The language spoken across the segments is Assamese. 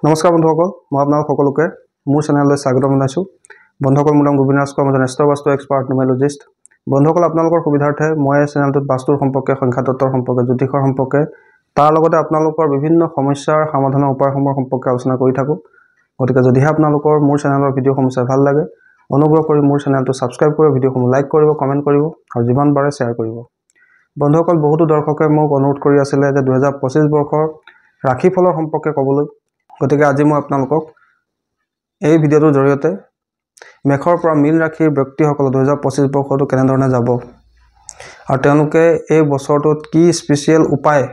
নমস্কাৰ বন্ধুসকল, মই আপোনালোক সকলোকে মোৰ চেনেললৈ স্বাগতম জনাইছোঁ। বন্ধুসকল, মোৰ নাম গোবিন্দ ৰাজখোৱা, মই এজন এষ্ট্ৰ বাস্তু এক্সপাৰ্ট নিউমেৰলজিষ্ট। বন্ধুসকল, আপোনালোকৰ সুবিধাৰ্থে মই এই চেনেলটোত বাস্তুৰ সম্পৰ্কে, সংখ্যাতত্ত্বৰ সম্পৰ্কে, জ্যোতিষৰ সম্পৰ্কে, তাৰ লগতে আপোনালোকৰ বিভিন্ন সমস্যাৰ সমাধানৰ উপায়সমূহৰ সম্পৰ্কে আলোচনা কৰি থাকোঁ। গতিকে যদিহে আপোনালোকৰ মোৰ চেনেলৰ ভিডিঅ'সমূহ চাই ভাল লাগে, অনুগ্ৰহ কৰি মোৰ চেনেলটো ছাবস্ক্ৰাইব কৰিব, ভিডিঅ'সমূহ লাইক কৰিব, কমেণ্ট কৰিব আৰু যিমান পাৰে শ্বেয়াৰ কৰিব। বন্ধুসকল, বহুতো দৰ্শকে মোক অনুৰোধ কৰি আছিলে যে 2025 বৰ্ষৰ ৰাশিফলৰ সম্পৰ্কে ক'বলৈ। গতিকে আজি মই আপোনালোকক এই ভিডিঅ'টোৰ জৰিয়তে মেষৰ পৰা মীন ৰাশিৰ ব্যক্তিসকলৰ 2025 বৰ্ষটো কেনেধৰণে যাব আৰু তেওঁলোকে এই বছৰটোত কি স্পেচিয়েল উপায়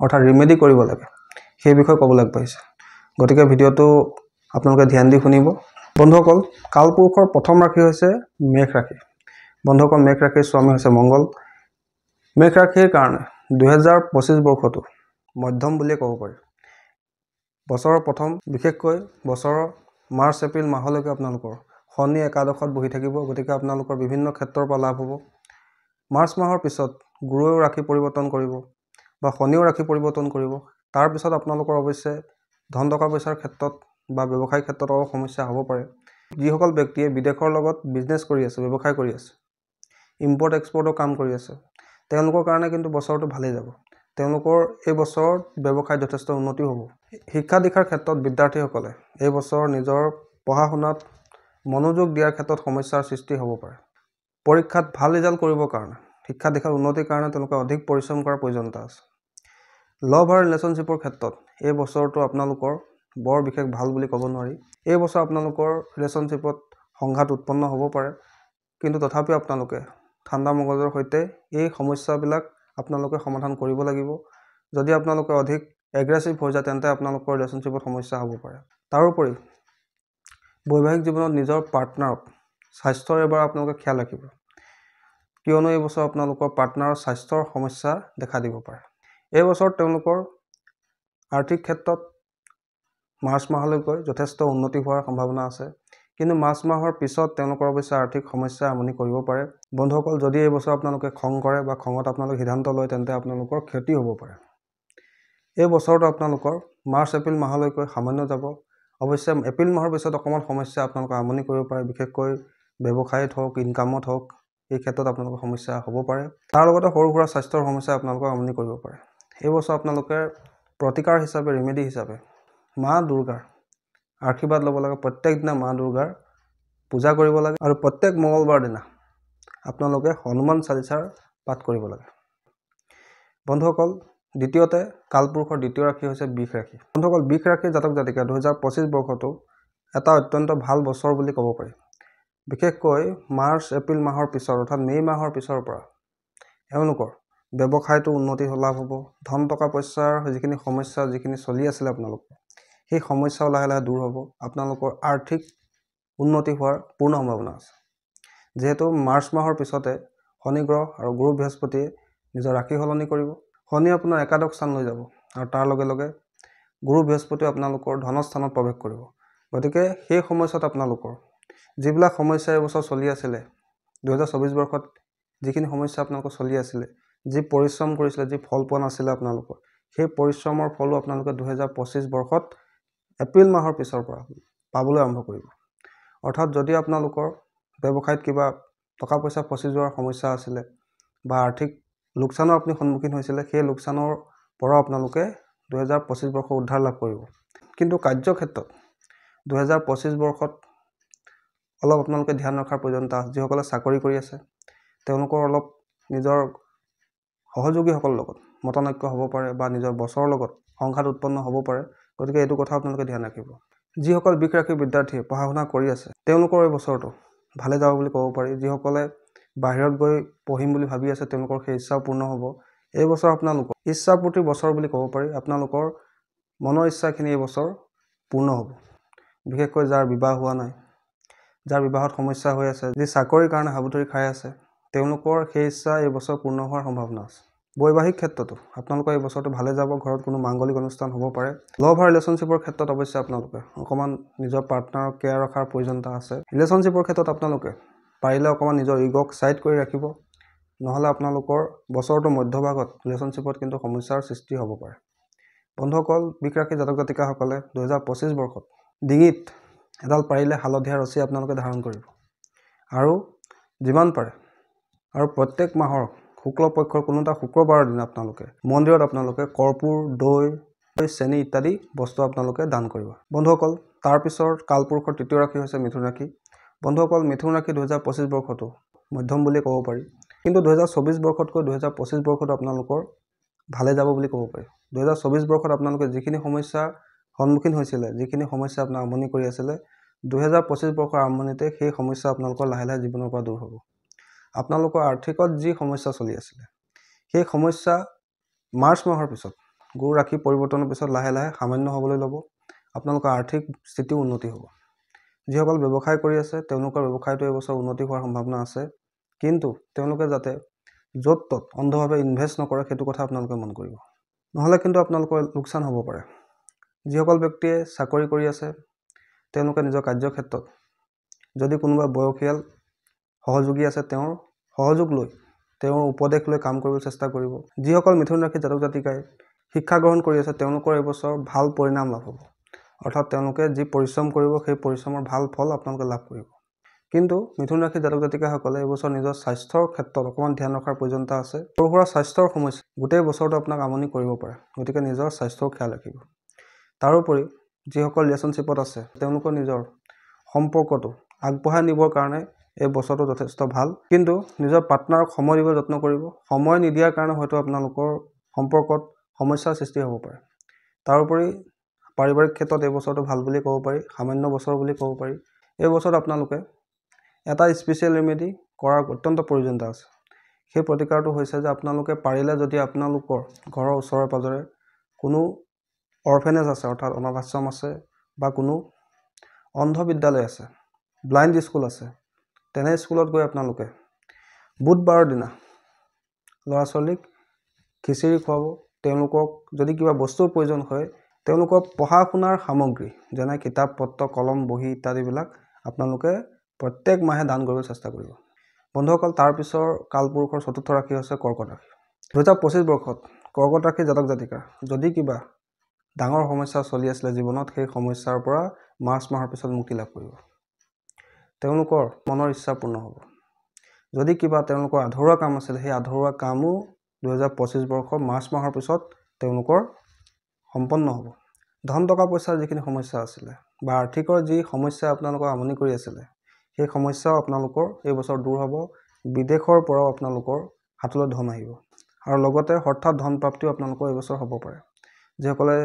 অৰ্থাৎ ৰিমেডি কৰিব লাগে সেই বিষয়ে ক'বলৈ আগবাঢ়িছে। গতিকে ভিডিঅ'টো আপোনালোকে ধ্যান দি শুনিব। বন্ধুসকল, কালপুৰুষৰ প্ৰথম ৰাশি হৈছে মেষ ৰাশি। বন্ধুসকল, মেষ ৰাশিৰ স্বামী হৈছে মংগল। মেষ ৰাশিৰ কাৰণে 2025 বৰ্ষটো মধ্যম বুলিয়ে ক'ব পাৰি। বছৰৰ প্ৰথম, বিশেষকৈ বছৰৰ মাৰ্চ এপ্ৰিল মাহলৈকে আপোনালোকৰ শনি একাদশত বহি থাকিব। গতিকে আপোনালোকৰ বিভিন্ন ক্ষেত্ৰৰ পৰা লাভ হ'ব। মাৰ্চ মাহৰ পিছত গুৰুৱেও ৰাশি পৰিৱৰ্তন কৰিব বা শনিও ৰাশি পৰিৱৰ্তন কৰিব। তাৰপিছত আপোনালোকৰ অৱশ্যে ধন টকা পইচাৰ ক্ষেত্ৰত বা ব্যৱসায়িক ক্ষেত্ৰত অলপ সমস্যা হ'ব পাৰে। যিসকল ব্যক্তিয়ে বিদেশৰ লগত বিজনেছ কৰি আছে, ব্যৱসায় কৰি আছে, ইম্পৰ্ট এক্সপৰ্টৰ কাম কৰি আছে, তেওঁলোকৰ কাৰণে কিন্তু বছৰটো ভালেই যাব। তেওঁলোকৰ এই বছৰত ব্যৱসায় যথেষ্ট উন্নতি হ'ব। শিক্ষা দীক্ষাৰ ক্ষেত্ৰত বিদ্যাৰ্থীসকলে এই বছৰ নিজৰ পঢ়া শুনাত মনোযোগ দিয়াৰ ক্ষেত্ৰত সমস্যাৰ সৃষ্টি হ'ব পাৰে। পৰীক্ষাত ভাল ৰিজাল্ট কৰিবৰ কাৰণে, শিক্ষা দীক্ষাৰ উন্নতিৰ কাৰণে তেওঁলোকে অধিক পৰিশ্ৰম কৰাৰ প্ৰয়োজনীয়তা আছে। লভ আৰু ৰিলেশ্যনশ্বিপৰ ক্ষেত্ৰত এই বছৰটো আপোনালোকৰ বৰ বিশেষ ভাল বুলি ক'ব নোৱাৰি। এই বছৰ আপোনালোকৰ ৰিলেশ্যনশ্বিপত সংঘাত উৎপন্ন হ'ব পাৰে, কিন্তু তথাপিও আপোনালোকে ঠাণ্ডা মগজৰ সৈতে এই সমস্যাবিলাক আপোনালোকে সমাধান কৰিব লাগিব। যদি আপোনালোকে অধিক এগ্ৰেছিভ হৈ যায়, তেন্তে আপোনালোকৰ ৰিলেশ্যনশ্বিপত সমস্যা হ'ব পাৰে। তাৰোপৰি বৈবাহিক জীৱনত নিজৰ পাৰ্টনাৰক স্বাস্থ্যৰ এবাৰ আপোনালোকে খেয়াল ৰাখিব, কিয়নো এই বছৰ আপোনালোকৰ পাৰ্টনাৰৰ স্বাস্থ্যৰ সমস্যা দেখা দিব পাৰে। এই বছৰত তেওঁলোকৰ আৰ্থিক ক্ষেত্ৰত মাৰ্চ মাহলৈকে যথেষ্ট উন্নতি হোৱাৰ সম্ভাৱনা আছে, কিন্তু মাৰ্চ মাহৰ পিছত তেওঁলোকৰ অৱশ্যে আৰ্থিক সমস্যা আমনি কৰিব পাৰে। বন্ধুসকল, যদি এই বছৰ আপোনালোকে খং কৰে বা খঙত আপোনালোকে সিদ্ধান্ত লয়, তেন্তে আপোনালোকৰ ক্ষতি হ'ব পাৰে। এই বছৰটো আপোনালোকৰ মাৰ্চ এপ্ৰিল মাহলৈকে সামান্য যাব। অৱশ্যে এপ্ৰিল মাহৰ পিছত অকণমান সমস্যা আপোনালোকৰ আমনি কৰিব পাৰে, বিশেষকৈ ব্যৱসায়ত হওক, ইনকামত হওক, এই ক্ষেত্ৰত আপোনালোকৰ সমস্যা হ'ব পাৰে। তাৰ লগতে সৰু সুৰা স্বাস্থ্যৰ সমস্যা আপোনালোকক আমনি কৰিব পাৰে। এই বছৰ আপোনালোকে প্ৰতিকাৰ হিচাপে, ৰেমেডি হিচাপে মা দুৰ্গাৰ আশীৰ্বাদ ল'ব লাগে। প্ৰত্যেক দিনা মা দুৰ্গাৰ পূজা কৰিব লাগে আৰু প্ৰত্যেক মঙলবাৰ দিনা আপোনালোকে হনুমান চালিচাৰ পাঠ কৰিব লাগে। বন্ধুসকল, দ্বিতীয়তে কালপুৰুষৰ দ্বিতীয় ৰাশি হৈছে বৃষ ৰাশি। বন্ধুসকল, বৃষ ৰাশিৰ জাতক জাতিকা 2025 বৰ্ষটো এটা অত্যন্ত ভাল বছৰ বুলি ক'ব পাৰি। বিশেষকৈ মাৰ্চ এপ্ৰিল মাহৰ পিছৰ অৰ্থাৎ মে' মাহৰ পিছৰ পৰা এওঁলোকৰ ব্যৱসায়টো উন্নতি লাভ হ'ব। ধন টকা পইচাৰ যিখিনি সমস্যা যিখিনি চলি আছিলে আপোনালোকৰ, সেই সমস্যাও লাহে লাহে দূৰ হ'ব। আপোনালোকৰ আৰ্থিক উন্নতি হোৱাৰ পূৰ্ণ সম্ভাৱনা আছে। যিহেতু মাৰ্চ মাহৰ পিছতে শনি গ্ৰহ আৰু গুৰু বৃহস্পতিয়ে নিজৰ ৰাশি সলনি কৰিব। শনি আপোনাৰ একাদশ স্থান লৈ যাব আৰু তাৰ লগে লগে গুৰু বৃহস্পতিয়ে আপোনালোকৰ ধনস্থানত প্ৰৱেশ কৰিব। গতিকে সেই সময়ছোৱাত আপোনালোকৰ যিবিলাক সমস্যা এইবছৰ চলি আছিলে, 2024 বৰ্ষত যিখিনি সমস্যা আপোনালোকৰ চলি আছিলে, যি পৰিশ্ৰম কৰিছিলে, যি ফল পোৱা নাছিলে আপোনালোকৰ, সেই পৰিশ্ৰমৰ ফলো আপোনালোকে 2025 বৰ্ষত এপ্ৰিল মাহৰ পিছৰ পৰা পাবলৈ আৰম্ভ কৰিব। অৰ্থাৎ যদি আপোনালোকৰ ব্যৱসায়ত কিবা টকা পইচা ফচি যোৱাৰ সমস্যা আছিলে বা আৰ্থিক লোকচানৰ আপুনি সন্মুখীন হৈছিলে, সেই লোকচানৰ পৰাও আপোনালোকে 2025 বৰ্ষ উদ্ধাৰ লাভ কৰিব। কিন্তু কাৰ্যক্ষেত্ৰত 2025 বৰ্ষত অলপ আপোনালোকে ধ্যান ৰখাৰ প্ৰয়োজনীয়তা আছে। যিসকলে চাকৰি কৰি আছে তেওঁলোকৰ অলপ নিজৰ সহযোগীসকলৰ লগত মতানৈক্য হ'ব পাৰে বা নিজৰ বছৰৰ লগত সংঘাত উৎপন্ন হ'ব পাৰে। গতিকে এইটো কথা আপোনালোকে ধ্যান ৰাখিব। যিসকল বৃষ ৰাশিৰ বিদ্যাৰ্থীয়ে পঢ়া শুনা কৰি আছে তেওঁলোকৰ এই বছৰটো ভালে যাব বুলি ক'ব পাৰি। যিসকলে বাহিৰত গৈ পঢ়িম বুলি ভাবি আছে তেওঁলোকৰ সেই ইচ্ছাও পূৰ্ণ হ'ব। এই বছৰ আপোনালোকৰ ইচ্ছা পূৰ্তিৰ বছৰ বুলি ক'ব পাৰি। আপোনালোকৰ মনৰ ইচ্ছাখিনি এই বছৰ পূৰ্ণ হ'ব। বিশেষকৈ যাৰ বিবাহ হোৱা নাই, যাৰ বিবাহত সমস্যা হৈ আছে, যি চাকৰিৰ কাৰণে হাবুধৰি খাই আছে, তেওঁলোকৰ সেই ইচ্ছা এই বছৰ পূৰ্ণ হোৱাৰ সম্ভাৱনা আছে। বৈবাহিক ক্ষেত্ৰতো আপোনালোকৰ এই বছৰটো ভালে যাব। ঘৰত কোনো মাংগলিক অনুষ্ঠান হ'ব পাৰে। লভ আৰু ৰিলেশ্যনশ্বিপৰ ক্ষেত্ৰত অৱশ্যে আপোনালোকে অকণমান নিজৰ পাৰ্টনাৰক কেয়াৰ ৰখাৰ প্ৰয়োজনীয়তা আছে। ৰিলেশ্যনশ্বিপৰ ক্ষেত্ৰত আপোনালোকে পাৰিলে অকণমান নিজৰ ইগ'ক ছাইড কৰি ৰাখিব, নহ'লে আপোনালোকৰ বছৰটোৰ মধ্যভাগত ৰিলেশ্যনশ্বিপত কিন্তু সমস্যাৰ সৃষ্টি হ'ব পাৰে। বন্ধুসকল, বৃষ ৰাশি জাতক জাতিকাসকলে 2025 বৰ্ষত ডিঙিত এডাল পাৰিলে হালধীয়া ৰছী আপোনালোকে ধাৰণ কৰিব আৰু যিমান পাৰে আৰু প্ৰত্যেক মাহৰ শুক্ল পক্ষৰ কোনো এটা শুক্ৰবাৰৰ দিনা আপোনালোকে মন্দিৰত আপোনালোকে কৰ্পূৰ, দৈ, চেনি ইত্যাদি বস্তু আপোনালোকে দান কৰিব। বন্ধুসকল, তাৰপিছৰ কালপুৰুষৰ তৃতীয় ৰাশি হৈছে মিথুন ৰাশি। বন্ধুসকল, মিথুন ৰাশি 2025 বৰ্ষটো মধ্যম বুলি ক'ব পাৰি, কিন্তু 2024 বৰ্ষতকৈ 2025 বৰ্ষটো আপোনালোকৰ ভালে যাব বুলি ক'ব পাৰি। 2024 বৰ্ষত আপোনালোকে যিখিনি সমস্যাৰ সন্মুখীন হৈছিলে, যিখিনি সমস্যা আপোনাক আমনি কৰি আছিলে, 2025 বৰ্ষৰ আৰম্ভণিতে সেই সমস্যা আপোনালোকৰ লাহে লাহে জীৱনৰ পৰা দূৰ হ'ব। আপোনালোকৰ আৰ্থিকত যি সমস্যা চলি আছিলে সেই সমস্যা মাৰ্চ মাহৰ পিছত গুৰু ৰাশি পৰিৱৰ্তনৰ পিছত লাহে লাহে সামান্য হ'বলৈ ল'ব। আপোনালোকৰ আৰ্থিক স্থিতিও উন্নতি হ'ব। যিসকল ব্যৱসায় কৰি আছে তেওঁলোকৰ ব্যৱসায়টো এইবছৰ উন্নতি হোৱাৰ সম্ভাৱনা আছে, কিন্তু তেওঁলোকে যাতে য'ত ত'ত অন্ধভাৱে ইনভেষ্ট নকৰে সেইটো কথা আপোনালোকে মন কৰিব, নহ'লে কিন্তু আপোনালোকৰ লোকচান হ'ব পাৰে। যিসকল ব্যক্তিয়ে চাকৰি কৰি আছে তেওঁলোকে নিজৰ কাৰ্যক্ষেত্ৰত যদি কোনোবা বয়সীয়াল সহযোগী আছে তেওঁৰ সহযোগ লৈ, তেওঁৰ উপদেশ লৈ কাম কৰিবলৈ চেষ্টা কৰিব। যিসকল মিথুন ৰাশি জাতক জাতিকাই শিক্ষা গ্ৰহণ কৰি আছে তেওঁলোকৰ এইবছৰ ভাল পৰিণাম লাভ হ'ব, অৰ্থাৎ তেওঁলোকে যি পৰিশ্ৰম কৰিব সেই পৰিশ্ৰমৰ ভাল ফল আপোনালোকে লাভ কৰিব। কিন্তু মিথুন ৰাশি জাতক জাতিকাসকলে এইবছৰ নিজৰ স্বাস্থ্যৰ ক্ষেত্ৰত অকণমান ধ্যান ৰখাৰ প্ৰয়োজনীয়তা আছে। সৰু সুৰা স্বাস্থ্যৰ সমস্যা গোটেই বছৰটো আপোনাক আমনি কৰিব পাৰে, গতিকে নিজৰ স্বাস্থ্যৰ খেয়াল ৰাখিব। তাৰোপৰি যিসকল ৰিলেশ্যনশ্বিপত আছে তেওঁলোকৰ নিজৰ সম্পৰ্কটো আগবঢ়াই নিবৰ কাৰণে এই বছৰটো যথেষ্ট ভাল, কিন্তু নিজৰ পাৰ্টনাৰক সময় দিব যত্ন কৰিব। সময় নিদিয়াৰ কাৰণে হয়তো আপোনালোকৰ সম্পৰ্কত সমস্যাৰ সৃষ্টি হ'ব পাৰে। তাৰোপৰি পাৰিবাৰিক ক্ষেত্ৰত এই বছৰটো ভাল বুলি ক'ব পাৰি, সামান্য বছৰ বুলি ক'ব পাৰি। এই বছৰত আপোনালোকে এটা স্পেচিয়েল ৰেমেডি কৰাৰ অত্যন্ত প্ৰয়োজনীয়তা আছে। সেই প্ৰতিকাৰটো হৈছে যে আপোনালোকে পাৰিলে যদি আপোনালোকৰ ঘৰৰ ওচৰে পাঁজৰে কোনো অৰফেনেজ আছে, অৰ্থাৎ অনাথ আশ্ৰম আছে বা কোনো অন্ধবিদ্যালয় আছে, ব্লাইণ্ড স্কুল আছে, তেনে স্কুলত গৈ আপোনালোকে বুধবাৰৰ দিনা ল'ৰা ছোৱালীক খিচিৰি খুৱাব। তেওঁলোকক যদি কিবা বস্তুৰ প্ৰয়োজন হয় তেওঁলোকৰ পঢ়া শুনাৰ সামগ্ৰী যেনে কিতাপ পত্ৰ, কলম, বহী ইত্যাদিবিলাক আপোনালোকে প্ৰত্যেক মাহে দান কৰিবলৈ চেষ্টা কৰিব। বন্ধুসকল, তাৰপিছৰ কালপুৰুষৰ চতুৰ্থ ৰাশি হৈছে কৰ্কট ৰাশি। 2025 বৰ্ষত কৰ্কট ৰাশি জাতক জাতিকাৰ যদি কিবা ডাঙৰ সমস্যা চলি আছিলে জীৱনত, সেই সমস্যাৰ পৰা মাৰ্চ মাহৰ পিছত মুক্তি লাভ কৰিব। তেওঁলোকৰ মনৰ ইচ্ছা পূৰ্ণ হ'ব। যদি কিবা তেওঁলোকৰ আধৰুৱা কাম আছিল সেই আধৰুৱা কামো 2025 বৰ্ষৰ মাৰ্চ মাহৰ পিছত তেওঁলোকৰ সম্পন্ন হ'ব। ধন টকা পইচাৰ যিখিনি সমস্যা আছিলে বা আৰ্থিকৰ যি সমস্যা আপোনালোকৰ আমনি কৰি আছিলে সেই সমস্যাও আপোনালোকৰ এই বছৰ দূৰ হ'ব। বিদেশৰ পৰাও আপোনালোকৰ হাতলৈ ধন আহিব আৰু লগতে হঠাৎ ধন প্ৰাপ্তিও আপোনালোকৰ এই বছৰ হ'ব পাৰে। যিসকলে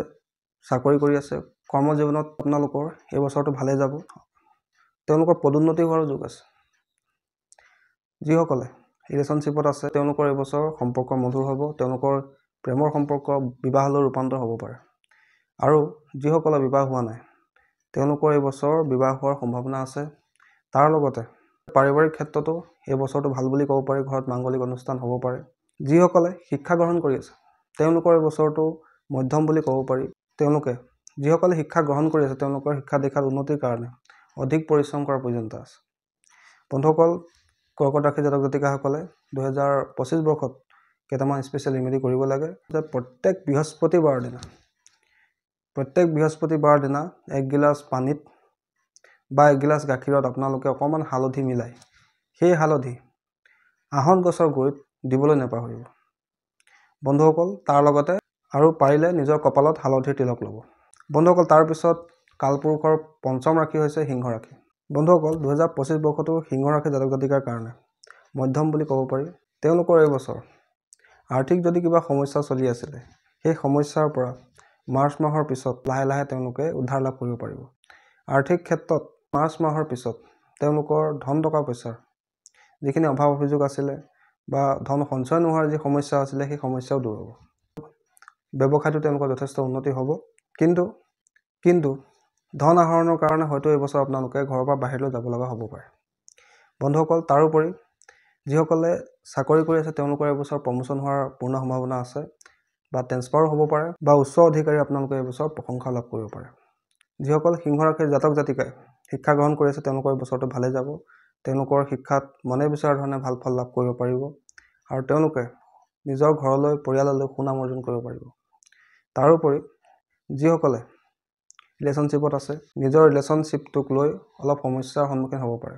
চাকৰি কৰি আছে কৰ্মজীৱনত আপোনালোকৰ এই বছৰটো ভালে যাব, তেওঁলোকৰ পদোন্নতি হোৱাৰো যোগ আছে। যিসকলে ৰিলেশ্যনশ্বিপত আছে তেওঁলোকৰ এই বছৰ সম্পৰ্ক মধুৰ হ'ব, তেওঁলোকৰ প্ৰেমৰ সম্পৰ্ক বিবাহলৈ ৰূপান্তৰ হ'ব পাৰে। আৰু যিসকলৰ বিবাহ হোৱা নাই তেওঁলোকৰ এই বছৰ বিবাহ হোৱাৰ সম্ভাৱনা আছে। তাৰ লগতে পাৰিবাৰিক ক্ষেত্ৰতো এই বছৰটো ভাল বুলি ক'ব পাৰি, ঘৰত মাংগলিক অনুষ্ঠান হ'ব পাৰে। যিসকলে শিক্ষা গ্ৰহণ কৰি আছে তেওঁলোকৰ এই বছৰটো মধ্যম বুলি ক'ব পাৰি। তেওঁলোকে যিসকলে শিক্ষা গ্ৰহণ কৰি আছে তেওঁলোকৰ শিক্ষা দীক্ষাত উন্নতিৰ কাৰণে অধিক পৰিশ্ৰম কৰাৰ প্ৰয়োজনীয়তা আছে। বন্ধুসকল, কৰ্কট ৰাশি জাতক জাতিকাসকলে 2025 বৰ্ষত কেইটামান স্পেচিয়েল ৰেমেডি কৰিব লাগে। যে প্ৰত্যেক বৃহস্পতিবাৰৰ দিনা এক গিলাচ পানীত বা এগিলাচ গাখীৰত আপোনালোকে অকণমান হালধি মিলাই সেই হালধি আহত গছৰ গুৰিত দিবলৈ নাপাহৰিব। বন্ধুসকল, তাৰ লগতে আৰু পাৰিলে নিজৰ কপালত হালধিৰ তিলক ল'ব। বন্ধুসকল, তাৰপিছত কালপুৰুষৰ পঞ্চম ৰাশি হৈছে সিংহ ৰাশি। বন্ধুসকল, 2025 বৰ্ষটো সিংহ ৰাশি জাতক জাতিকাৰ কাৰণে মধ্যম বুলি ক'ব পাৰি। তেওঁলোকৰ এই বছৰ আৰ্থিক যদি কিবা সমস্যা চলি আছিলে সেই সমস্যাৰ পৰা মাৰ্চ মাহৰ পিছত লাহে লাহে তেওঁলোকে উদ্ধাৰ লাভ কৰিব পাৰিব। আৰ্থিক ক্ষেত্ৰত মাৰ্চ মাহৰ পিছত তেওঁলোকৰ ধন টকা পইচাৰ যিখিনি অভাৱ অভিযোগ আছিলে বা ধন সঞ্চয় নোহোৱাৰ যি সমস্যা আছিলে সেই সমস্যাও দূৰ হ'ব। ব্যৱসায়টো তেওঁলোকৰ যথেষ্ট উন্নতি হ'ব। কিন্তু ধন আহৰণৰ কাৰণে হয়তো এইবছৰ আপোনালোকে ঘৰৰ পৰা বাহিৰলৈ যাব লগা হ'ব পাৰে। বন্ধুসকল, তাৰোপৰি যিসকলে চাকৰি কৰি আছে তেওঁলোকৰ এইবছৰ প্ৰমোশ্যন হোৱাৰ পূৰ্ণ সম্ভাৱনা আছে বা ট্ৰেন্সফাৰো হ'ব পাৰে বা উচ্চ অধিকাৰী আপোনালোকে এইবছৰ প্ৰশংসা লাভ কৰিব পাৰে। যিসকল সিংহ ৰাশিৰ জাতক জাতিকাই শিক্ষা গ্ৰহণ কৰি আছে তেওঁলোকৰ এই বছৰটো ভালে যাব। তেওঁলোকৰ শিক্ষাত মনে বিচৰা ধৰণে ভাল ফল লাভ কৰিব পাৰিব আৰু তেওঁলোকে নিজৰ ঘৰলৈ, পৰিয়াললৈ সুনাম অৰ্জন কৰিব পাৰিব। তাৰোপৰি যিসকলে ৰিলেশ্যনশ্বিপত আছে, নিজৰ ৰিলেশ্যনশ্বিপটোক লৈ অলপ সমস্যাৰ সন্মুখীন হ'ব পাৰে।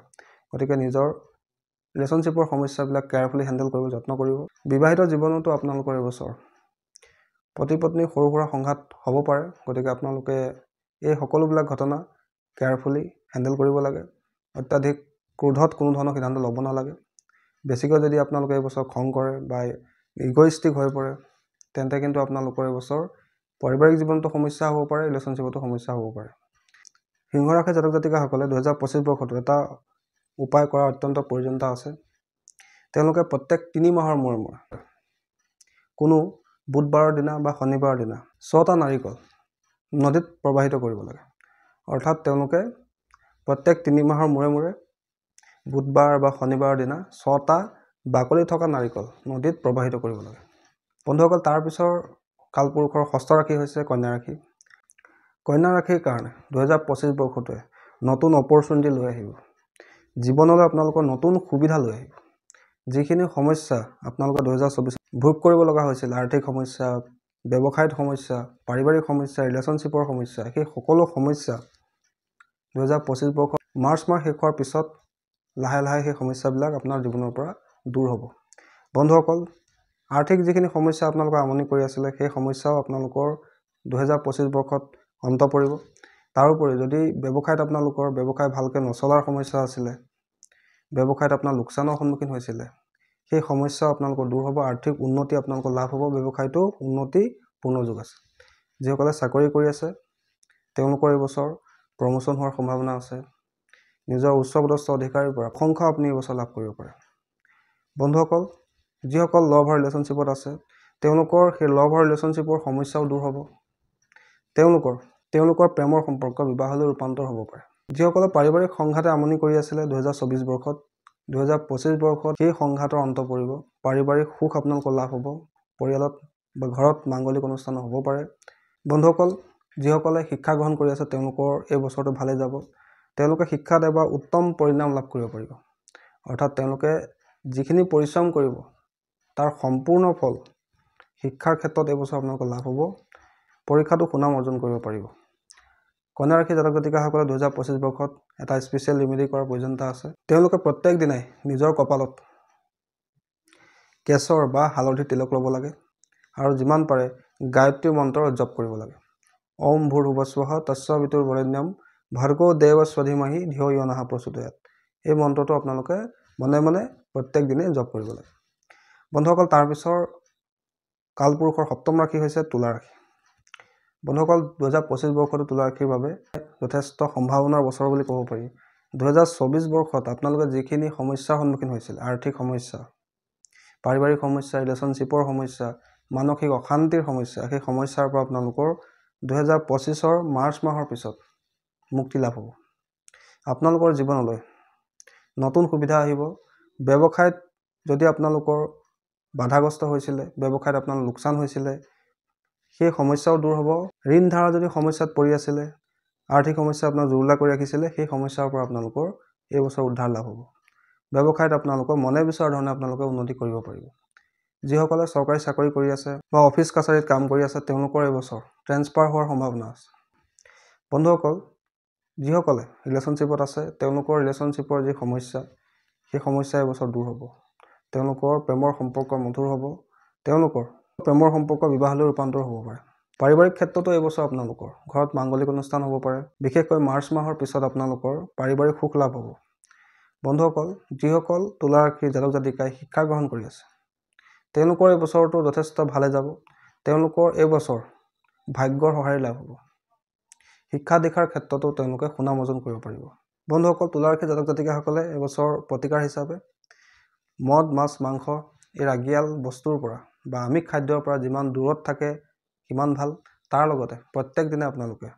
গতিকে নিজৰ ৰিলেশ্যনশ্বিপৰ সমস্যাবিলাক কেয়াৰফুলি হেণ্ডেল কৰিব যত্ন কৰিব। বিবাহিত জীৱনতো আপোনালোকৰ এইবছৰ পতি পত্নীৰ সৰু সুৰা সংঘাত হ'ব পাৰে। গতিকে আপোনালোকে এই সকলোবিলাক ঘটনা কেয়াৰফুলি হেণ্ডেল কৰিব লাগে। অত্যাধিক ক্ৰোধত কোনো ধৰণৰ সিদ্ধান্ত ল'ব নালাগে। বেছিকৈ যদি আপোনালোকে এইবছৰ খং কৰে বা ইগ'ইষ্টিক হৈ পৰে, তেন্তে কিন্তু আপোনালোকৰ এইবছৰ পাৰিবাৰিক জীৱনতো সমস্যা হ'ব পাৰে, ৰিলেশ্যনশ্বিপতো সমস্যা হ'ব পাৰে। সিংহ ৰাশিৰ জাতক জাতিকাসকলে 2025 বৰ্ষতো এটা উপায় কৰাৰ অত্যন্ত প্ৰয়োজনীয়তা আছে। তেওঁলোকে প্ৰত্যেক 3 মাহৰ মূৰে মূৰে কোনো বুধবাৰৰ দিনা বা শনিবাৰৰ দিনা 6টা নাৰিকল নদীত প্ৰবাহিত কৰিব লাগে। অৰ্থাৎ তেওঁলোকে প্ৰত্যেক 3 মাহৰ মূৰে মূৰে বুধবাৰ বা শনিবাৰৰ দিনা 6টা বাকলি থকা নাৰিকল নদীত প্ৰবাহিত কৰিব লাগে। বন্ধুসকল, তাৰপিছৰ কালপুৰুষৰ ষষ্ঠ ৰাশি হৈছে কন্যা ৰাশি। কন্যা ৰাশিৰ কাৰণে 2025 বৰ্ষটোৱে নতুন অপৰচুনিটি লৈ আহিব। জীৱনলৈ আপোনালোকৰ নতুন সুবিধা লৈ আহিব। যিখিনি সমস্যা আপোনালোকৰ 2024 ভোগ কৰিব লগা হৈছিল, আৰ্থিক সমস্যা, ব্যৱসায়ত সমস্যা, পাৰিবাৰিক সমস্যা, ৰিলেশ্যনশ্বিপৰ সমস্যা, সেই সকলো সমস্যা 2025 বৰ্ষ মাৰ্চ মাহ শেষ হোৱাৰ পিছত লাহে লাহে সেই সমস্যাবিলাক আপোনাৰ জীৱনৰ পৰা দূৰ হ'ব। বন্ধুসকল, আৰ্থিক যিখিনি সমস্যা আপোনালোকৰ আমনি কৰি আছিলে, সেই সমস্যাও আপোনালোকৰ 2025 বৰ্ষত অন্ত পৰিব। তাৰোপৰি যদি ব্যৱসায়ত আপোনালোকৰ ব্যৱসায় ভালকৈ নচলাৰ সমস্যা আছিলে, ব্যৱসায়ত আপোনাৰ লোকচানৰ সন্মুখীন হৈছিলে, সেই সমস্যাও আপোনালোকৰ দূৰ হ'ব। আৰ্থিক উন্নতি আপোনালোকৰ লাভ হ'ব। ব্যৱসায়টো উন্নতি পূৰ্ণ যুগ আছে। যিসকলে চাকৰি কৰি আছে, তেওঁলোকৰ এইবছৰ প্ৰমোশ্যন হোৱাৰ সম্ভাৱনা আছে। নিজৰ উচ্চপদস্থ অধিকাৰীৰ পৰা প্ৰশংসা আপুনি এইবছৰ লাভ কৰিব পাৰে। বন্ধুসকল, যিসকল লভ আৰু ৰিলেশ্যনশ্বিপত আছে, তেওঁলোকৰ সেই লভ আৰু ৰিলেশ্যনশ্বিপৰ সমস্যাও দূৰ হ'ব। তেওঁলোকৰ প্ৰেমৰ সম্পৰ্ক বিবাহলৈ ৰূপান্তৰ হ'ব পাৰে। যিসকলে পাৰিবাৰিক সংঘাতে আমনি কৰি আছিলে 2024 বৰ্ষত, 2025 বৰ্ষত সেই সংঘাতৰ অন্ত পৰিব। পাৰিবাৰিক সুখ আপোনালোকৰ লাভ হ'ব। পৰিয়ালত বা ঘৰত মাংগলিক অনুষ্ঠানো হ'ব পাৰে। বন্ধুসকল, যিসকলে শিক্ষা গ্ৰহণ কৰি আছে, তেওঁলোকৰ এই বছৰটো ভালে যাব। তেওঁলোকে শিক্ষাত এবাৰ উত্তম পৰিণাম লাভ কৰিব পাৰিব। অৰ্থাৎ তেওঁলোকে যিখিনি পৰিশ্ৰম কৰিব, তাৰ সম্পূৰ্ণ ফল শিক্ষাৰ ক্ষেত্ৰত এইবছৰ আপোনালোকৰ লাভ হ'ব। পৰীক্ষাটো সুনাম অৰ্জন কৰিব পাৰিব। কন্যা ৰাশি জাতক জাতিকাসকলে 2025 বৰ্ষত এটা স্পেচিয়েল ৰেমেডি কৰাৰ প্ৰয়োজনীয়তা আছে। তেওঁলোকে প্ৰত্যেক দিনাই নিজৰ কপালত কেশৰ বা হালধি তিলক ল'ব লাগে আৰু যিমান পাৰে গায়ত্ৰী মন্ত্ৰ জপ কৰিব লাগে। ওম ভূৰ্ভুৱস্বঃ তৎসবিতুৰ্বৰেণ্যম ভাৰ্গো দেৱ স্বধীমহি ধিয়ো য়ো নঃ প্ৰচোদয়াৎ। এই মন্ত্ৰটো আপোনালোকে মনে মনে প্ৰত্যেক দিনে জপ কৰিব লাগে। বন্ধুসকল, তাৰপিছৰ কালপুৰুষৰ সপ্তম ৰাশি হৈছে তুলা ৰাশি। বন্ধুসকল, 2025 বৰ্ষটো তুলা ৰাশিৰ বাবে যথেষ্ট সম্ভাৱনাৰ বছৰ বুলি ক'ব পাৰি। 2024 বৰ্ষত আপোনালোকে যিখিনি সমস্যাৰ সন্মুখীন হৈছিল, আৰ্থিক সমস্যা, পাৰিবাৰিক সমস্যা, ৰিলেশ্যনশ্বিপৰ সমস্যা, মানসিক অশান্তিৰ সমস্যা, সেই সমস্যাৰ পৰা আপোনালোকৰ 2025ৰ মাৰ্চ মাহৰ পিছত মুক্তি লাভ হ'ব। আপোনালোকৰ জীৱনলৈ নতুন সুবিধা আহিব। ব্যৱসায়ত যদি আপোনালোকৰ বাধাগ্ৰস্ত হৈছিলে, ব্যৱসায়ত আপোনাৰ লোকচান হৈছিলে, সেই সমস্যাও দূৰ হ'ব। ঋণ ধাৰা যদি সমস্যাত পৰি আছিলে, আৰ্থিক সমস্যা আপোনাক জুৰুলা কৰি ৰাখিছিলে, সেই সমস্যাৰ পৰা আপোনালোকৰ এই বছৰ উদ্ধাৰ লাভ হ'ব। ব্যৱসায়ত আপোনালোকৰ মনে বিচৰা ধৰণে আপোনালোকে উন্নতি কৰিব পাৰিব। যিসকলে চৰকাৰী চাকৰি কৰি আছে বা অফিচ কাছাৰীত কাম কৰি আছে, তেওঁলোকৰ এইবছৰ ট্ৰেন্সফাৰ হোৱাৰ সম্ভাৱনা আছে। বন্ধুসকল, যিসকলে ৰিলেশ্যনশ্বিপত আছে, তেওঁলোকৰ ৰিলেশ্যনশ্বিপৰ যি সমস্যা, সেই সমস্যা এইবছৰ দূৰ হ'ব। তেওঁলোকৰ প্ৰেমৰ সম্পৰ্ক মধুৰ হ'ব। তেওঁলোকৰ প্ৰেমৰ সম্পৰ্ক বিবাহলৈ ৰূপান্তৰ হ'ব পাৰে। পাৰিবাৰিক ক্ষেত্ৰতো এইবছৰ আপোনালোকৰ ঘৰত মাংগলিক অনুষ্ঠান হ'ব পাৰে। বিশেষকৈ মাৰ্চ মাহৰ পিছত আপোনালোকৰ পাৰিবাৰিক সুখ লাভ হ'ব। বন্ধুসকল, যিসকল তুলা ৰাশিৰ জাতক জাতিকাই শিক্ষা গ্ৰহণ কৰি আছে, তেওঁলোকৰ এই বছৰটো যথেষ্ট ভালে যাব। তেওঁলোকৰ এই বছৰ ভাগ্যৰ সঁহাৰি লাভ হ'ব। শিক্ষা দীক্ষাৰ ক্ষেত্ৰতো তেওঁলোকে সুনাম অৰ্জন কৰিব পাৰিব। বন্ধুসকল, তুলা ৰাশিৰ জাতক জাতিকাসকলে এইবছৰ প্ৰতিকাৰ হিচাপে মদ, মাছ, মাংস এই ৰাগিয়াল বস্তুৰ পৰা বা আমিষ খাদ্যৰ পৰা যিমান দূৰত থাকে সিমান ভাল। তাৰ লগতে প্ৰত্যেক দিনে আপোনালোকে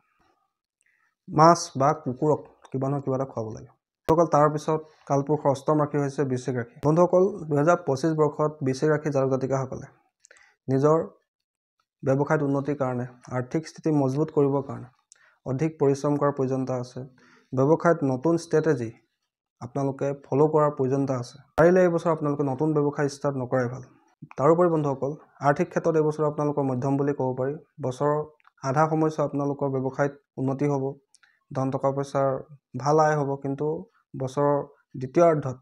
মাছ বা কুকুৰক কিবা নহয় কিবা এটা খুৱাব লাগে। বন্ধুসকল, তাৰপিছত কালপুৰুষৰ অষ্টম ৰাশি হৈছে বৃশ্চিক ৰাশি। বন্ধুসকল, 2025 বৰ্ষত বৃশ্চিক ৰাশি জাতক জাতিকাসকলে নিজৰ ব্যৱসায়ত উন্নতিৰ কাৰণে, আৰ্থিক স্থিতি মজবুত কৰিবৰ কাৰণে অধিক পৰিশ্ৰম কৰাৰ প্ৰয়োজনীয়তা আছে। ব্যৱসায়ত নতুন ষ্ট্ৰেটেজি আপোনালোকে ফ'ল' কৰাৰ প্ৰয়োজনীয়তা আছে। পাৰিলে এইবছৰ আপোনালোকে নতুন ব্যৱসায় ষ্টাৰ্ট নকৰাই ভাল। তাৰোপৰি বন্ধুসকল, আৰ্থিক ক্ষেত্ৰত এইবছৰ আপোনালোকৰ মধ্যম বুলি ক'ব পাৰি। বছৰৰ আধা সময়ছোৱা আপোনালোকৰ ব্যৱসায়ত উন্নতি হ'ব, ধন টকা পইচাৰ ভাল আয় হ'ব, কিন্তু বছৰৰ দ্বিতীয়াৰ্ধত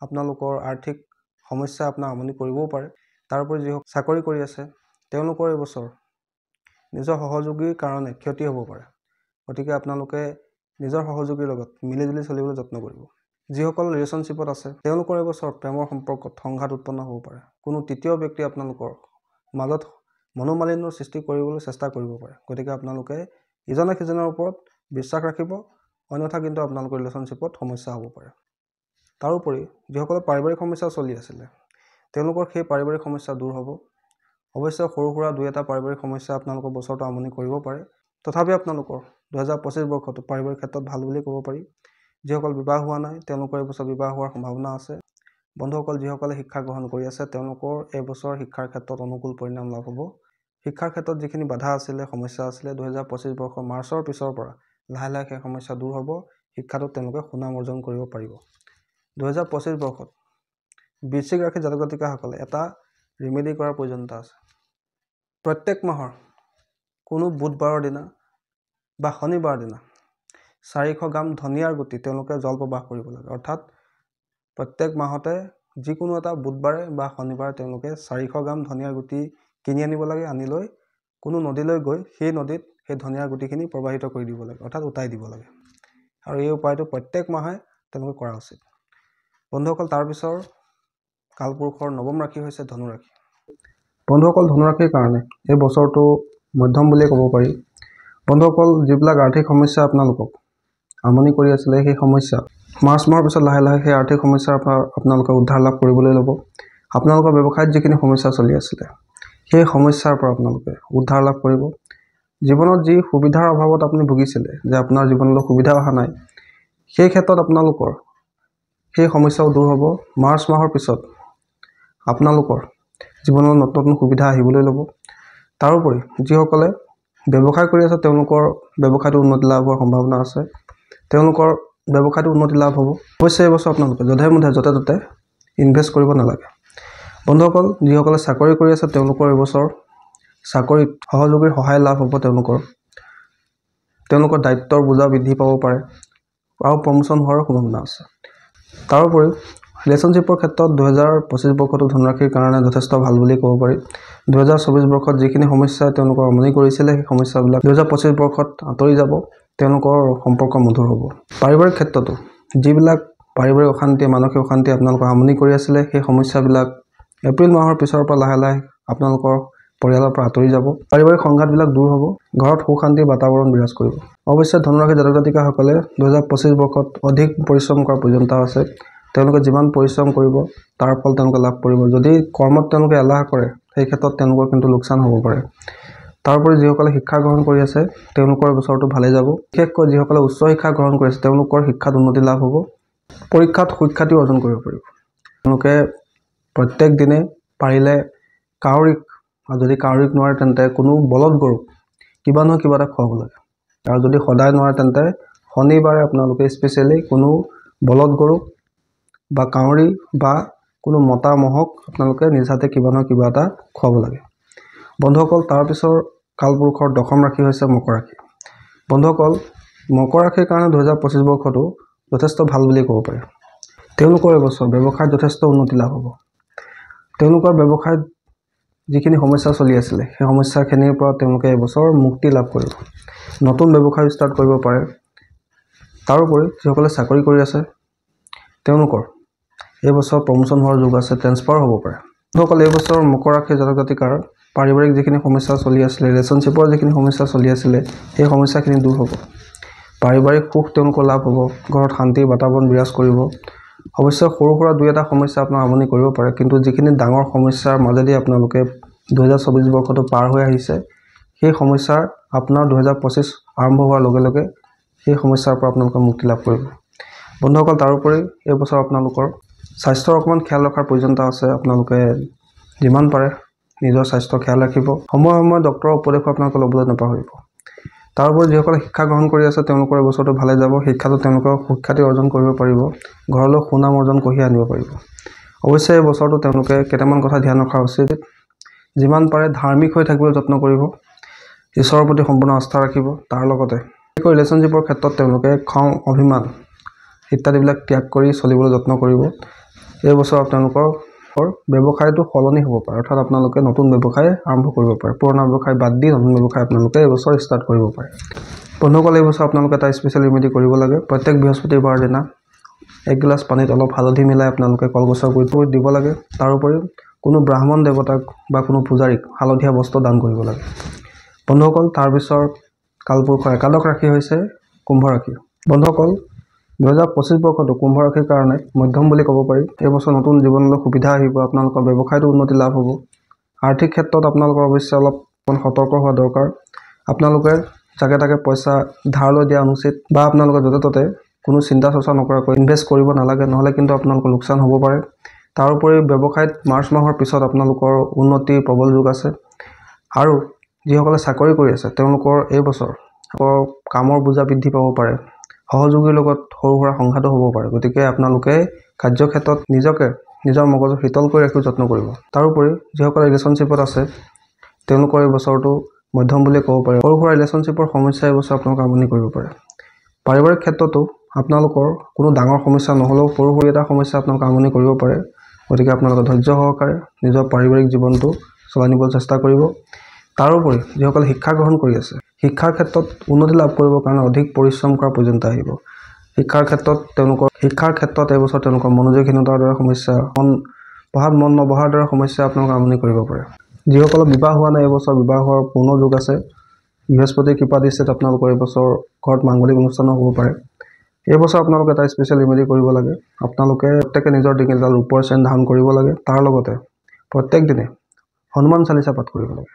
আপোনালোকৰ আৰ্থিক সমস্যা আপোনাক আমনি কৰিবও পাৰে। তাৰোপৰি যিসকল চাকৰি কৰি আছে তেওঁলোকৰ এই বছৰ নিজৰ সহযোগীৰ কাৰণে ক্ষতি হ'ব পাৰে, গতিকে আপোনালোকে নিজৰ সহযোগীৰ লগত মিলিজুলি চলিবলৈ যত্ন কৰিব। যিসকল ৰিলেশ্যনশ্বিপত আছে তেওঁলোকৰ এই বছৰ প্ৰেমৰ সম্পৰ্কত সংঘাত উৎপন্ন হ'ব পাৰে। কোনো তৃতীয় ব্যক্তি আপোনালোকৰ মাজত মনোমালিন্যৰ সৃষ্টি কৰিবলৈ চেষ্টা কৰিব পাৰে, গতিকে আপোনালোকে ইজনে সিজনৰ ওপৰত বিশ্বাস ৰাখিব, অন্যথা কিন্তু আপোনালোকৰ ৰিলেশ্যনশ্বিপত সমস্যা হ'ব পাৰে। তাৰোপৰি যিসকলৰ পাৰিবাৰিক সমস্যা চলি আছিলে তেওঁলোকৰ সেই পাৰিবাৰিক সমস্যা দূৰ হ'ব। অৱশ্যে সৰু সুৰা দুই এটা পাৰিবাৰিক সমস্যা আপোনালোকৰ বছৰটো আমনি কৰিব পাৰে, তথাপি আপোনালোকৰ 2025 বৰ্ষটো পাৰিবাৰিক ক্ষেত্ৰত ভাল বুলি ক'ব পাৰি। যিসকল বিবাহ হোৱা নাই তেওঁলোকৰ এই বছৰ বিবাহ হোৱাৰ সম্ভাৱনা আছে। বন্ধুসকল, যিসকলে শিক্ষা গ্ৰহণ কৰি আছে তেওঁলোকৰ এই বছৰ শিক্ষাৰ ক্ষেত্ৰত অনুকূল পৰিণাম লাভ হ'ব। শিক্ষাৰ ক্ষেত্ৰত যিখিনি বাধা আছিলে, সমস্যা আছিলে, 2025 বৰ্ষৰ মাৰ্চৰ পিছৰ পৰা লাহে লাহে সেই সমস্যা দূৰ হ'ব। শিক্ষাটোত তেওঁলোকে সুনাম অৰ্জন কৰিব পাৰিব। 2025 বৰ্ষত বৃশ্চিক ৰাশি জাতক জাতিকাসকলে এটা ৰিমেডি কৰাৰ প্ৰয়োজনীয়তা আছে। প্ৰত্যেক মাহৰ কোনো বুধবাৰৰ দিনা বা শনিবাৰৰ দিনা 400 গ্ৰাম ধনিয়াৰ গুটি তেওঁলোকে জল প্ৰবাহ কৰিব লাগে। অৰ্থাৎ প্ৰত্যেক মাহতে যিকোনো এটা বুধবাৰে বা শনিবাৰে তেওঁলোকে 400 গ্ৰাম ধনিয়াৰ গুটি কিনি আনিব লাগে। আনি লৈ কোনো নদীলৈ গৈ সেই নদীত সেই ধনিয়াৰ গুটিখিনি প্ৰবাহিত কৰি দিব লাগে, অৰ্থাৎ উটাই দিব লাগে। আৰু এই উপায়টো প্ৰত্যেক মাহে তেওঁলোকে কৰা উচিত। বন্ধুসকল, তাৰপিছৰ কালপুৰুষৰ নৱম ৰাশি হৈছে ধনুৰাশি। বন্ধুসকল, ধনুৰাশিৰ কাৰণে এই বছৰটো মধ্যম বুলিয়ে ক'ব পাৰি। বন্ধুসকল, যিবিলাক আৰ্থিক সমস্যা আপোনালোকক আমনি কৰি আছিলে সেই সমস্যা মাৰ্চ মাহৰ পিছত লাহে লাহে সেই আৰ্থিক সমস্যাৰ পৰা আপোনালোকে উদ্ধাৰ লাভ কৰিবলৈ ল'ব। আপোনালোকৰ ব্যৱসায়ত যিখিনি সমস্যা চলি আছিলে সেই সমস্যাৰ পৰা আপোনালোকে উদ্ধাৰ লাভ কৰিব। জীৱনত যি সুবিধাৰ অভাৱত আপুনি ভুগিছিলে, যে আপোনাৰ জীৱনলৈ সুবিধা অহা নাই, সেই ক্ষেত্ৰত আপোনালোকৰ সেই সমস্যাও দূৰ হ'ব। মাৰ্চ মাহৰ পিছত আপোনালোকৰ জীৱনত নতুন নতুন সুবিধা আহিবলৈ ল'ব। তাৰোপৰি যিসকলে ব্যৱসায় কৰি আছে তেওঁলোকৰ ব্যৱসায়টো উন্নতি লাভ হোৱাৰ সম্ভাৱনা আছে, তেওঁলোকৰ ব্যৱসায়টো উন্নতি লাভ হ'ব। অৱশ্যে এই বছৰ আপোনালোকে যধে মধে য'তে ত'তে ইনভেষ্ট কৰিব নালাগে। বন্ধুসকল, যিসকলে চাকৰি কৰি আছে তেওঁলোকৰ এইবছৰ চাকৰিত সহযোগীৰ সহায় লাভ হ'ব। তেওঁলোকৰ দায়িত্বৰ বোজা বৃদ্ধি পাব পাৰে আৰু প্ৰমোশ্যন হোৱাৰ সম্ভাৱনা আছে। তাৰোপৰি ৰিলেশ্যনশ্বিপৰ ক্ষেত্ৰত 2025 বৰ্ষটো ধনুৰাশিৰ কাৰণে যথেষ্ট ভাল বুলি ক'ব পাৰি। 2024 বৰ্ষত যিখিনি সমস্যাই তেওঁলোকক আমনি কৰিছিলে সেই সমস্যাবিলাক 2025 বৰ্ষত আঁতৰি যাব, তেওঁলোকৰ সম্পৰ্ক মধুৰ হ'ব। পাৰিবাৰিক ক্ষেত্ৰতো যিবিলাক পাৰিবাৰিক অশান্তি, মানসিক অশান্তি আপোনালোকক আমনি কৰি আছিলে সেই সমস্যাবিলাক এপ্ৰিল মাহৰ পিছৰ পৰা লাহে লাহে আপোনালোকৰ পৰিয়ালৰ পৰা আঁতৰি যাব। পাৰিবাৰিক সংঘাতবিলাক দূৰ হ'ব, ঘৰত সুখ শান্তিৰ বাতাবৰণ বিৰাজ কৰিব। অৱশ্যে ধনুৰাশি জাতক জাতিকাসকলে 2025 বৰ্ষত অধিক পৰিশ্ৰম কৰাৰ প্ৰয়োজনীয়তা আছে। তেওঁলোকে যিমান পৰিশ্ৰম কৰিব তাৰ ফল তেওঁলোকে লাভ কৰিব। যদি কৰ্মত তেওঁলোকে এলাহ কৰে সেই ক্ষেত্ৰত তেওঁলোকৰ কিন্তু লোকচান হ'ব পাৰে। তাৰোপৰি যিসকলে শিক্ষা গ্ৰহণ কৰি আছে তেওঁলোকৰ বছৰটো ভালে যাব। বিশেষকৈ যিসকলে উচ্চ শিক্ষা গ্ৰহণ কৰি আছে তেওঁলোকৰ শিক্ষাত উন্নতি লাভ হ'ব, পৰীক্ষাত সুখ্যাতি অৰ্জন কৰিব পাৰিব। তেওঁলোকে প্ৰত্যেক দিনে পাৰিলে কাউৰীক, আৰু যদি কাউৰীক নোৱাৰে তেন্তে কোনো বলদ গৰুক কিবা নহয় কিবা এটা খুৱাব লাগে। আৰু যদি সদায় নোৱাৰে তেন্তে শনিবাৰে আপোনালোকে স্পেচিয়েলি কোনো বলদ গৰুক বা কাউৰী বা কোনো মতা ম'হক আপোনালোকে নিজ হাতে কিবা নহয় কিবা এটা খুৱাব লাগে। বন্ধুসকল, তাৰপিছৰ কালপুৰুষৰ দশম ৰাশি হৈছে মকৰ ৰাশি। বন্ধুসকল, মকৰ ৰাশিৰ কাৰণে 2025 বৰ্ষটো যথেষ্ট ভাল বুলি ক'ব পাৰি। তেওঁলোকৰ এবছৰ ব্যৱসায়ত যথেষ্ট উন্নতি লাভ হ'ব। তেওঁলোকৰ ব্যৱসায়ত যিখিনি সমস্যা চলি আছিলে সেই সমস্যাখিনিৰ পৰা তেওঁলোকে এবছৰ মুক্তি লাভ কৰিব, নতুন ব্যৱসায় ষ্টাৰ্ট কৰিব পাৰে। তাৰোপৰি যিসকলে চাকৰি কৰি আছে তেওঁলোকৰ এই বছৰ প্ৰমোশ্যন হোৱাৰ যোগ আছে, ট্ৰেন্সফাৰ হ'ব পাৰে। বন্ধুসকল, এই বছৰ মকৰ ৰাশি জাতক জাতিকাৰ পাৰিবাৰিক যিখিনি সমস্যা চলি আছিলে, ৰিলেশ্যনশ্বিপৰ যিখিনি সমস্যা চলি আছিলে সেই সমস্যাখিনি দূৰ হ'ব। পাৰিবাৰিক সুখ তেওঁলোকৰ লাভ হ'ব, ঘৰত শান্তিৰ বাতাবৰণ বিৰাজ কৰিব। অৱশ্যে সৰু সুৰা দুই এটা সমস্যা আপোনাক আমনি কৰিব পাৰে, কিন্তু যিখিনি ডাঙৰ সমস্যাৰ মাজেদি আপোনালোকে 2024 বৰ্ষটো পাৰ হৈ আহিছে সেই সমস্যাৰ আপোনাৰ 2025 আৰম্ভ হোৱাৰ লগে লগে সেই সমস্যাৰ পৰা আপোনালোকে মুক্তি লাভ কৰিব। বন্ধুসকল, তাৰোপৰি এই বছৰ আপোনালোকৰ স্বাস্থ্যৰ অকণমান খেয়াল ৰখাৰ প্ৰয়োজনীয়তা আছে। আপোনালোকে যিমান পাৰে নিজৰ স্বাস্থ্য খেয়াল ৰাখিব, সময়ে সময়ে ডক্টৰৰ উপদেশো আপোনালোকে ল'বলৈ নাপাহৰিব। তাৰোপৰি যিসকলে শিক্ষা গ্ৰহণ কৰি আছে তেওঁলোকৰ এই বছৰটো ভালে যাব, শিক্ষাটো তেওঁলোকৰ সুখ্যাতি অৰ্জন কৰিব পাৰিব, ঘৰলৈ সুনাম অৰ্জন কঢ়িয়াই আনিব পাৰিব। অৱশ্যে এই বছৰটো তেওঁলোকে কেইটামান কথা ধ্যান ৰখা উচিত। যিমান পাৰে ধাৰ্মিক হৈ থাকিবলৈ যত্ন কৰিব। ঈশ্বৰৰ প্ৰতি সম্পূৰ্ণ আস্থা ৰাখিব। তাৰ লগতে ৰিলেশ্যনশ্বিপৰ ক্ষেত্ৰত তেওঁলোকে খং, অভিমান ইত্যাদিবিলাক ত্যাগ কৰি চলিবলৈ যত্ন কৰিব। এই বছৰ আপোনালোকৰ ব্যৱসায়টো সলনি হ'ব পাৰে, অৰ্থাৎ আপোনালোকে নতুন ব্যৱসায় আৰম্ভ কৰিব পাৰে। পুৰণা ব্যৱসায় বাদ দি নতুন ব্যৱসায় আপোনালোকে এই বছৰ ষ্টাৰ্ট কৰিব পাৰে। বন্ধুসকল, এই বছৰ আপোনালোকে এটা স্পেচিয়েল ৰেমেডি কৰিব লাগে। প্ৰত্যেক বৃহস্পতিবাৰৰ দিনা এক গিলাচ পানীত অলপ হালধি মিলাই আপোনালোকে কলগছৰ গুৰিত দিব লাগে। তাৰোপৰি কোনো ব্ৰাহ্মণ দেৱতাক বা কোনো পূজাৰীক হালধীয়া বস্ত্ৰ দান কৰিব লাগে। বন্ধুসকল, তাৰপিছৰ কালপুৰুষৰ একাদশ ৰাশি হৈছে কুম্ভ ৰাশি। বন্ধুসকল, 2025 বৰ্ষটো কুম্ভ ৰাশিৰ কাৰণে মধ্যম বুলি ক'ব পাৰি। এই বছৰ নতুন জীৱনলৈ সুবিধা আহিব, আপোনালোকৰ ব্যৱসায়টো উন্নতি লাভ হ'ব। আৰ্থিক ক্ষেত্ৰত আপোনালোকৰ অৱশ্যে অলপ সতৰ্ক হোৱা দৰকাৰ। আপোনালোকে যাকে তাকে পইচা ধাৰলৈ দিয়া অনুচিত বা আপোনালোকে য'তে ত'তে কোনো চিন্তা চৰ্চা নকৰাকৈ ইনভেষ্ট কৰিব নালাগে, নহ'লে কিন্তু আপোনালোকৰ লোকচান হ'ব পাৰে। তাৰোপৰি ব্যৱসায়ত মাৰ্চ মাহৰ পিছত আপোনালোকৰ উন্নতিৰ প্ৰবল যুগ আছে। আৰু যিসকলে চাকৰি কৰি আছে তেওঁলোকৰ এই বছৰ কামৰ বোজা বৃদ্ধি পাব পাৰে, সহযোগীৰ লগত সৰু সুৰা সংঘাতো হ'ব পাৰে। গতিকে আপোনালোকে কাৰ্যক্ষেত্ৰত নিজকে নিজৰ মগজু শীতল কৰি ৰাখিব যত্ন কৰিব। তাৰোপৰি যিসকলে ৰিলেশ্যনশ্বিপত আছে তেওঁলোকৰ এই বছৰটো মধ্যম বুলিয়ে ক'ব পাৰে। সৰু সুৰা ৰিলেশ্যনশ্বিপৰ সমস্যা এই বছৰ আপোনালোক আমনি কৰিব পাৰে। পাৰিবাৰিক ক্ষেত্ৰতো আপোনালোকৰ কোনো ডাঙৰ সমস্যা নহ'লেও সৰু সৰু এটা সমস্যা আপোনালোক আমনি কৰিব পাৰে। গতিকে আপোনালোকে ধৈৰ্য সহকাৰে নিজৰ পাৰিবাৰিক জীৱনটো চলাই নিবলৈ চেষ্টা কৰিব। তাৰোপৰি যিসকলে শিক্ষা গ্ৰহণ কৰি আছে, শিক্ষাৰ ক্ষেত্ৰত উন্নতি লাভ কৰিবৰ কাৰণে অধিক পৰিশ্ৰম কৰাৰ প্ৰয়োজনীয়তা আহিব। শিক্ষাৰ ক্ষেত্ৰত এইবছৰ তেওঁলোকৰ মনোযোগহীনতাৰ দৰে সমস্যা, পঢ়াত মন নবহাৰ দৰে সমস্যা আপোনালোক আমনি কৰিব পাৰে। যিসকলৰ বিবাহ হোৱা নাই, এইবছৰ বিবাহ হোৱাৰ পূৰ্ণ যোগ আছে। বৃহস্পতিৰ কৃপা দৃষ্টিত আপোনালোকৰ এইবছৰ ঘৰত মাংগলিক অনুষ্ঠানো হ'ব পাৰে। এই বছৰ আপোনালোকে এটা স্পেচিয়েল ৰেমেডি কৰিব লাগে। আপোনালোকে প্ৰত্যেকে নিজৰ ডিঙিত এডাল ৰূপৰ চেইন ধাৰণ কৰিব লাগে। তাৰ লগতে প্ৰত্যেক দিনে হনুমান চালিচা পাঠ কৰিব লাগে।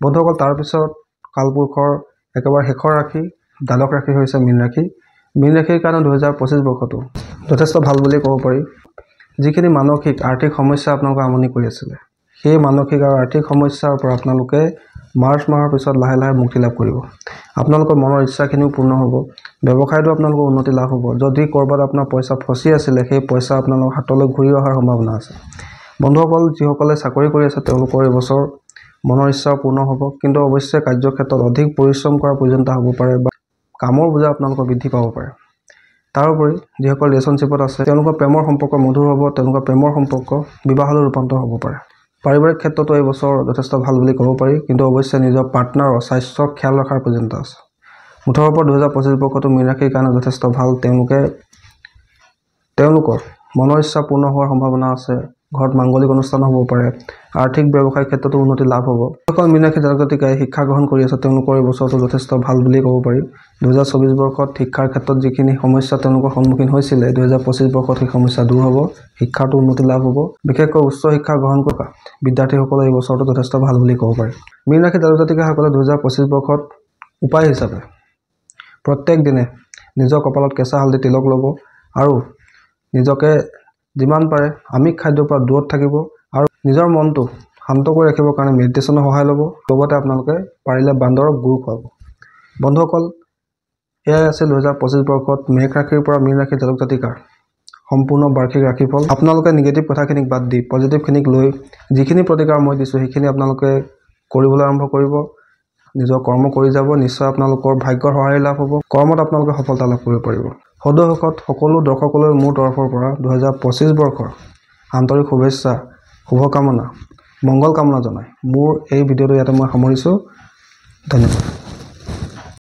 বন্ধুসকল, তাৰপিছত কালপুৰুষৰ একেবাৰে শেষৰ ৰাশি দ্বাদশ ৰাশি হৈছে মীন ৰাশি। মীন ৰাশিৰ কাৰণে 2025 বৰ্ষটো যথেষ্ট ভাল বুলি ক'ব পাৰি। যিখিনি মানসিক আৰ্থিক সমস্যা আপোনালোকে আমনি কৰি আছিলে, সেই মানসিক আৰু আৰ্থিক সমস্যাৰ পৰা আপোনালোকে মাৰ্চ মাহৰ পিছত লাহে লাহে মুক্তি লাভ কৰিব। আপোনালোকৰ মনৰ ইচ্ছাখিনিও পূৰ্ণ হ'ব, ব্যৱসায়টো আপোনালোকৰ উন্নতি লাভ হ'ব। যদি ক'ৰবাত আপোনাৰ পইচা ফচি আছিলে, সেই পইচা আপোনালোকৰ হাতলৈ ঘূৰি অহাৰ সম্ভাৱনা আছে। বন্ধুসকল, যিসকলে চাকৰি কৰি আছে তেওঁলোকৰ এইবছৰ মনৰ ইচ্ছাও পূৰ্ণ হ'ব, কিন্তু অৱশ্যে কাৰ্যক্ষেত্ৰত অধিক পৰিশ্ৰম কৰাৰ প্ৰয়োজনীয়তা হ'ব পাৰে বা কামৰ বোজা আপোনালোকৰ বৃদ্ধি পাব পাৰে। তাৰোপৰি যিসকল ৰিলেশ্যনশ্বিপত আছে তেওঁলোকৰ প্ৰেমৰ সম্পৰ্ক মধুৰ হ'ব, তেওঁলোকৰ প্ৰেমৰ সম্পৰ্ক বিবাহলৈ ৰূপান্তৰ হ'ব পাৰে। পাৰিবাৰিক ক্ষেত্ৰতো এই বছৰ যথেষ্ট ভাল বুলি ক'ব পাৰি, কিন্তু অৱশ্যে নিজৰ পাৰ্টনাৰৰ স্বাস্থ্যৰ খেয়াল ৰখাৰ প্ৰয়োজনীয়তা আছে। মুঠৰ ওপৰত 2025 বৰ্ষটো মীন ৰাশিৰ কাৰণে যথেষ্ট ভাল। তেওঁলোকৰ মনৰ ইচ্ছা পূৰ্ণ হোৱাৰ সম্ভাৱনা আছে, ঘৰত মাংগলিক অনুষ্ঠান হ'ব পাৰে, আৰ্থিক ব্যৱসায় ক্ষেত্ৰতো উন্নতি লাভ হ'ব। যিসকল মীন ৰাশি জাতক জাতিকাই শিক্ষা গ্ৰহণ কৰি আছে তেওঁলোকৰ এই বছৰটো যথেষ্ট ভাল বুলি ক'ব পাৰি। 2024 বৰ্ষত শিক্ষাৰ ক্ষেত্ৰত যিখিনি সমস্যা তেওঁলোকৰ সন্মুখীন হৈছিলে, 2025 বৰ্ষত সেই সমস্যা দূৰ হ'ব, শিক্ষাটো উন্নতি লাভ হ'ব। বিশেষকৈ উচ্চ শিক্ষা গ্ৰহণ কৰা বিদ্যাৰ্থীসকলে এই বছৰটো যথেষ্ট ভাল বুলি ক'ব পাৰি। মীন ৰাশি জাতক জাতিকাসকলে 2025 বৰ্ষত উপায় হিচাপে প্ৰত্যেক দিনে নিজৰ কপালত কেঁচা হালধি তিলক ল'ব আৰু নিজকে যিমান পাৰে আমিষ খাদ্যৰ পৰা দূৰত থাকিব আৰু নিজৰ মনটো শান্ত কৰি ৰাখিবৰ কাৰণে মেডিটেশ্যনৰ সহায় ল'ব। লগতে আপোনালোকে পাৰিলে বান্দৰক গুৰ খুৱাব। বন্ধুসকল, এয়াই আছিল 2025 বৰ্ষত মেঘ ৰাশিৰ পৰা মীন ৰাশি জাতক জাতিকাৰ সম্পূৰ্ণ বাৰ্ষিক ৰাশিফল। আপোনালোকে নিগেটিভ কথাখিনিক বাদ দি পজিটিভখিনিক লৈ যিখিনি প্ৰতিকাৰ মই দিছোঁ সেইখিনি আপোনালোকে কৰিবলৈ আৰম্ভ কৰিব, নিজৰ কৰ্ম কৰি যাব। নিশ্চয় আপোনালোকৰ ভাগ্যৰ সহায় লাভ হ'ব, কৰ্মত আপোনালোকে সফলতা লাভ কৰিব পাৰিব। সদৌ শেষত সকলো দৰ্শকলৈ মোৰ তৰফৰ পৰা 2025 বৰ্ষৰ আন্তৰিক শুভেচ্ছা, শুভকামনা, মংগল কামনা জনাই মোৰ এই ভিডিঅ'টো ইয়াতে মই সামৰিছোঁ। ধন্যবাদ।